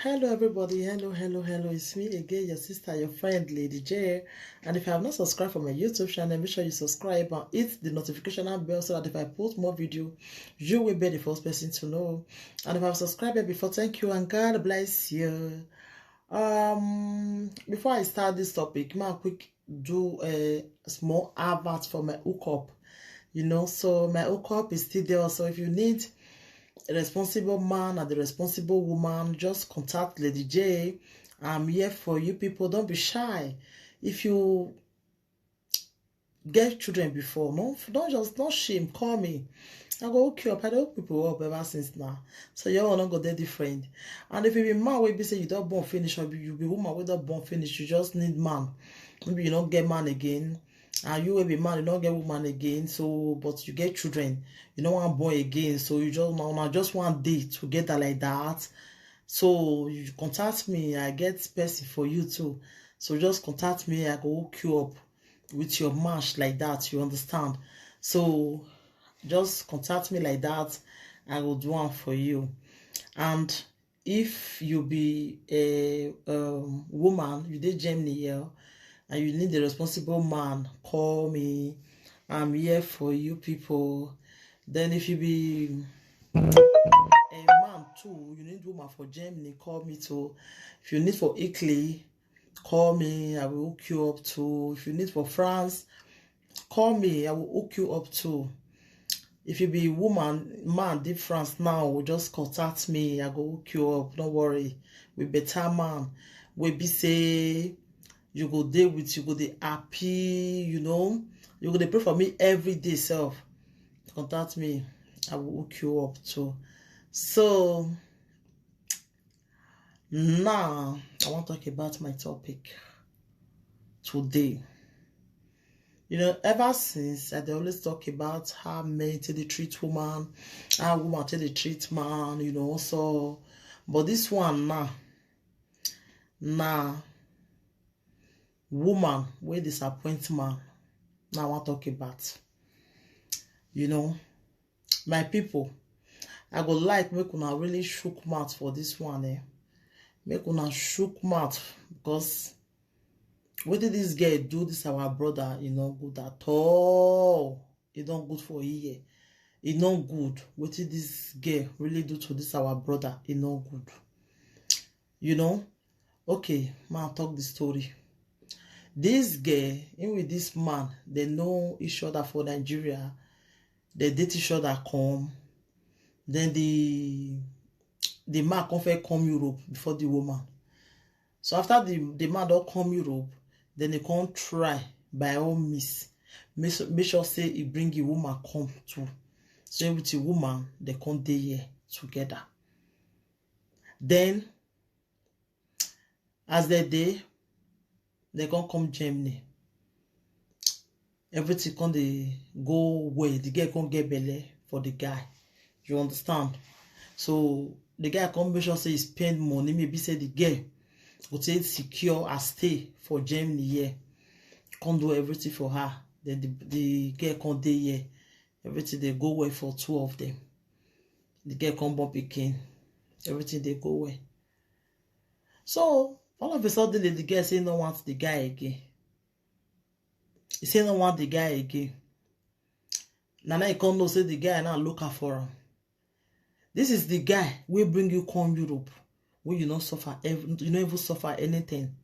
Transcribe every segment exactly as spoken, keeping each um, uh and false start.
Hello everybody, hello, hello, hello, it's me again, your sister, your friend, Lady J. And if you have not subscribed for my YouTube channel, make sure you subscribe and hit the notification bell so that if I post more video, you will be the first person to know. And if I've subscribed before, thank you and God bless you. Um, before I start this topic, ma quick do a small advert for my hookup. You know, so my hookup is still there. So if you need a responsible man and a responsible woman, just contact Lady J. I'm here for you people. Don't be shy. If you get children before, no, don't just, don't shame, call me. I go hook you up. I dey hook people up ever since now. So your own no go dey different. And if you be man wey be say you don born finish, or you be woman wey don born finish, you just need man. Maybe you no get man again. And you wey be man, you no get woman again. So, but you get children, you no wan born again. So you just, una just wan dey together like that. So you contact me, I get person for you too. So just contact me, I go hook you up with your match like that, you understand? So just contact me like that, I will do one for you. And if you be a um, woman, you dey Germany here, and you need a responsible man, call me. I'm here for you people. Then if you be a man too, you need woman for Germany, call me too. If you need for Italy, call me, I will hook you up too. If you need for France, call me, I will hook you up too. If you be woman, man dey France now, just contact me, I go hook you up, don't worry. We better man, we be say you go dey with, you go dey happy, you know, you go dey pray for me every day self. Contact me, I will hook you up too. So now I wan talk about my topic today. You know, ever since I dey always talk about how men take dey treat woman, how woman take dey treat man, you know, so, but this one now, na woman wey disappoint man, na I wan talk about. You know, my people, I go like make una really shook mouth for this one, eh? Make una shook mouth, because wetin this girl do this our brother, e no good at all. E no good for here. E no good. Wetin this girl really do to this our brother, e no good. You know? Okay, ma talk the story. This girl, him with this man, they know each other for Nigeria. They date each other come. Then the the man come first come Europe before the woman. So after the, the man don come Europe, then he come try by all means make su-, make sure say he bring the woman come too. So with the woman, they come dey here together. Then as they dey, they come come Germany. Everything come dey go well. The girl come get belle for the guy. You understand? So the guy come make sure say he spend money. Maybe say the girl go take secure a stay for Germany here. Come do everything for her. Then the, the girl come dey here. Everything dey go well for two of them. The girl come born pikin. Everything dey go well. So all of a sudden, the girl say no want the guy again. He say no want the guy again. Na now he come know say the guy now look am for am. This is the guy wey bring you come Europe, wey you no suffer, ev-, you no even suffer anything.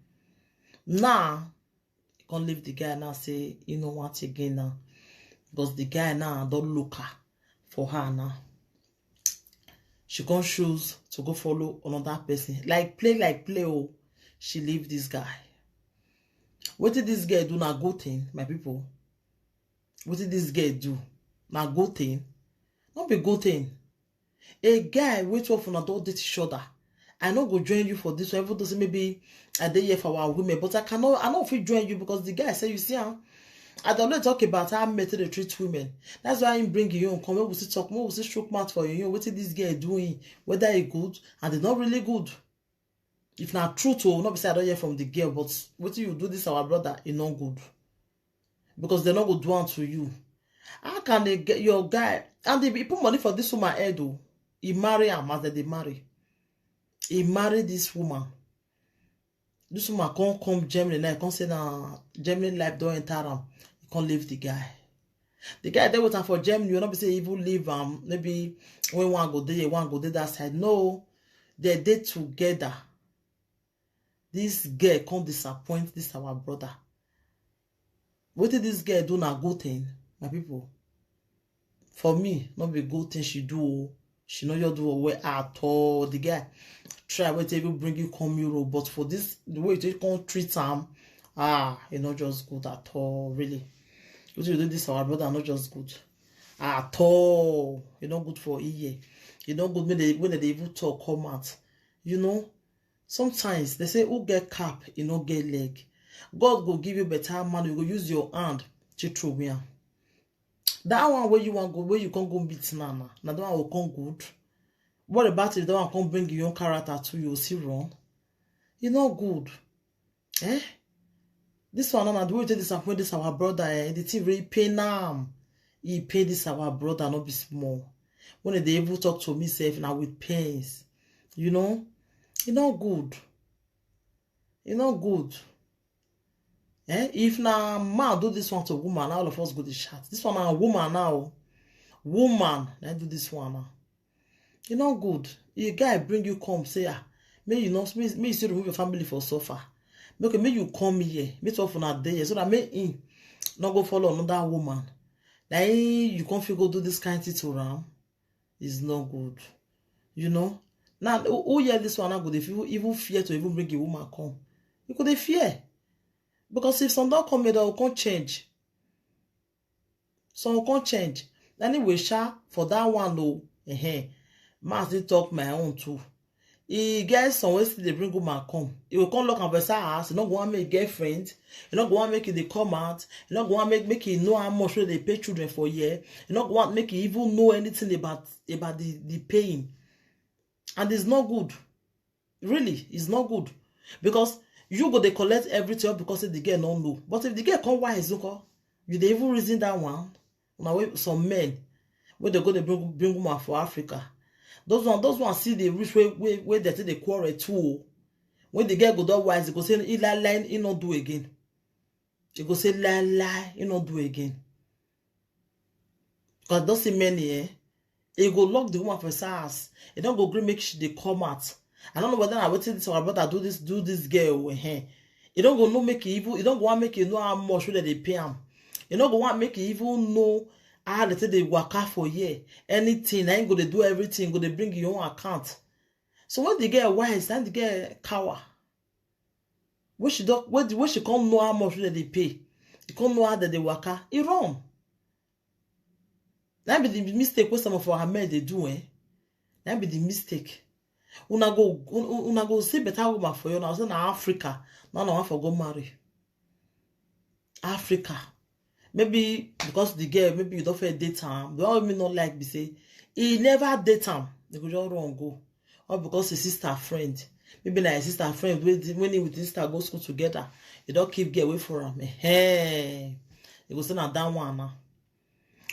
Now he come leave the guy now, say he no want again now, because the guy now don look am for her now. She come choose to go follow another person. Like play, like play, oh, she leave this guy. Wetin this girl do na good thing, my people? Wetin this girl do na good thing? No be good thing. A guy wey two of una don date each other, I no go join you for this one, even though say maybe I dey here for our women, but I cannot, I no fit join you because the guy say, you see am, I don already talk about how men take dey treat women. That's why he bring him own come. Make we still talk, make we still chook mouth for him own. Wetin this girl do him, whether e good and e not really good. If na truth o, no be say I don hear from the girl, but wetin you do this our brother, e no good. Because they no go do am to you. How can they get your guy? And they be put money for this woman head o. He marry am as they dey marry. He married this woman. This woman come come Germany now. Come say na Germany life don enter am. He come leave the guy. The guy dey with am for Germany. You no be say he even leave am. Maybe when one go dey here, one go dey that side. No, they dey together. This girl come disappoint this our brother. Wetin this girl do na good thing, my people. For me, no be good thing she do o. She no just do well at all. The guy try wey take even bring you come Europe, but for this, the way you take come treat am, ah, e no just good at all, really. Wetin you do this our brother no just good at all. E no good for ear. E no good when they, when they even talk come out. You know, sometimes they say who get cap, e no get leg. God go give you better man, you go use your hand to throw am. That one where you want go, where you can't go beat now, now. Now that one will come good. What about if that one come bring your own character to you, see wrong? E no good. Eh? This one, now, the way you take disappoint this our brother, eh? The thing really pain am. He pay this our brother, not be small. When they even talk to me, safe now with pains, you know, e no good. E no good. Eh? If na man do this one to woman, all of us go dey shout. This one na woman now. Woman, na do this one now. E no good. The guy bring you come, say, ah, may you not, may, may you still remove your family for suffer. Make, may you come here, may twelve una dey here, so that may him no go follow another woman. Na him you come fit go do this kind thing to am. Is not good. You know? Now, who, who hear this one now go dey feel, even fear to even bring a woman come? You could dey fear. Because if some don come here, they will come change. Some will come change. Anyway, sha, for that one, oh, eh, ma still talk my own too. E get some wey still dey bring woman come. E go come lock am for inside house. E no go wan make girlfriend. E no go wan make e dey come out. E no go wan make, make e know how much wey dey pay children for year. E no go wan make e even know anything about, about the, the paying. And it's not good. Really, it's not good. Because you go dey collect everything all because say the girl no know. But if the girl come wise, you call, you dey even reason that one. Now, wey some men, wey they go dey bring, bring woman for Africa. Those one, those one see the rich way, way, way they take the quarrel too. When the girl go don wise, e go say, "He lie, lie, he no do again." E go say, "Lie, lie, he no do again." Because don't see many, eh? E go lock the woman for his house. E don go gree make she dey come out. I don't know whether na wetin this our brother do this, do this girl with her. E don go no make e even, e don go wan make e know how much wey dem dey pay am. E no go wan make e even know how they take dey waka for here. Anything, na him go dey do everything, go dey bring your own account. So when the girl wise, then the girl cower. When she don, when the, when she come know how much wey dem dey pay, e come know how dem dey waka, e run. That be the mistake wey some of our men dey do, eh? That be the mistake. Una go, un-, un-, una go see better woman for you now. Say na Africa, now na one for go marry. Africa. Maybe because the girl, maybe you don't feel date am. The one wey me not like be say, he never date am. They go just run go. Or because his sister friend. Maybe na his sister friend, when, when he with his sister go school together, he don't keep get away for am. Hey, you go say na that one now.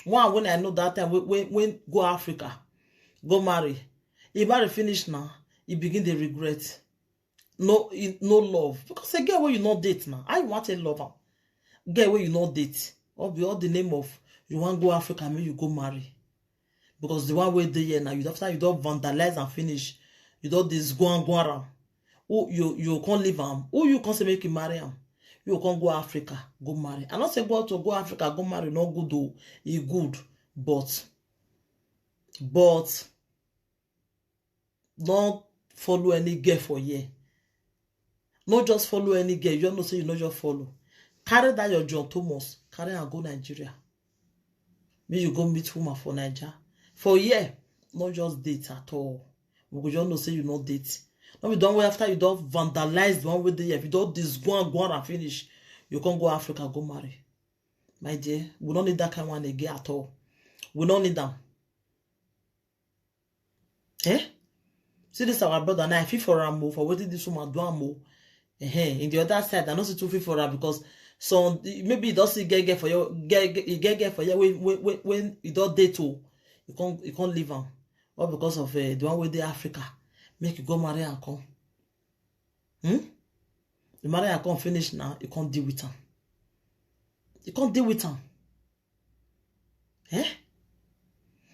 One when I know that time, when, when, when go Africa, go marry. He marry finish now, he begin the regret. No, he, no love. Because a girl wey you no date now, how you want to love am? Girl wey you no date, all be all the name of you wan go Africa, make you go marry. Because the one wey dey here now, you, after you don vandalize and finish, you don disgwangwan am. Who you, you come leave am? Who you come say make you marry am? You come go Africa, go marry. I no say go to go Africa, go marry, no good o. E good, but, but don't follow any girl for here. No just follow any girl. You no know say you no just follow. Carry that your John Thomas, carry am go Nigeria. Make you go meet woman for Naija. For here, no just date at all. We go just know say you no date. No be the one wey after you don vandalize the one wey dey here, if you don disgwangwan and finish, you come go Africa, go marry. My dear, we no need that kind one again at all. We no need am. Eh? See this our brother now, I feel for am o, for wetin this woman do am o. Eh, in the other side, I no see too feel for am because some, maybe you don see get, get for your, get, get, you get, get for your, when, when, when, when you don date o, you can't, you can't leave am. All because of, eh, the one wey dey Africa. Make you go marry and come. Hmm? You marry and come finish now, you can't deal with am. You can't deal with am. Eh?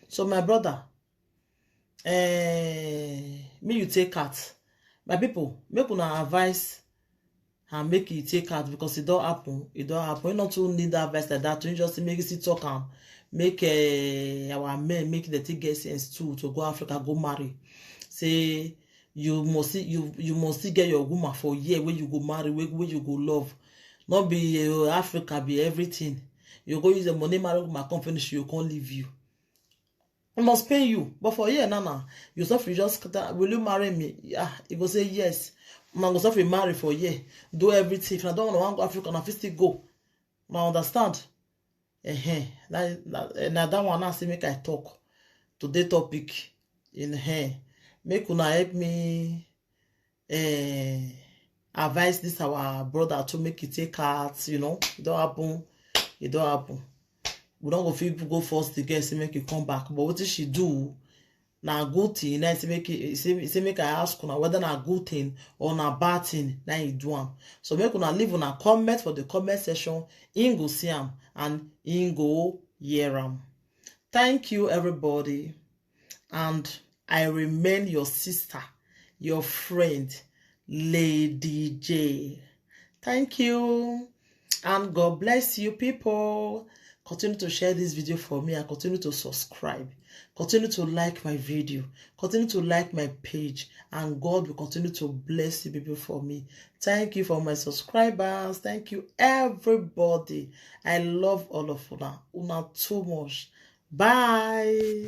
So my brother, eh, me you take out. My people, make una advice and make e take out because e don happen. E don happen. You not too need advice like that. You just make it talk am. Make uh, our men make the thing get sense too to go Africa, go marry. Say you must see, you you must still get your woman for here where you go marry, where, where you go love. Not be uh, Africa be everything. You go use the money marry woman come finish, you can't leave you. It must pay you. But for here, Nana, you suffer, you just scatter, will you marry me? Yeah, he go say yes. Man go suffer marry for here. Do everything. If I don't want to go Africa, I fit still go. Now understand. Uh-huh. Now, now, eh, now that one I say make I talk. Today topic in here. Make una help me uh, advise this our brother to make it take out, you know. It don't happen. It don't happen. We don't go fit go force the girl say make you come back. But what did she do? Na good thing. I say make it, say, say make I ask una whether na good thing or na bad thing. Now you do am. So make una leave una comment for the comment section. In go see am and in go hear am. Thank you, everybody. And I remain your sister, your friend, Lady J. Thank you. And God bless you, people. Continue to share this video for me and continue to subscribe. Continue to like my video. Continue to like my page. And God will continue to bless you, people, for me. Thank you for my subscribers. Thank you, everybody. I love all of una. Una too much. Bye.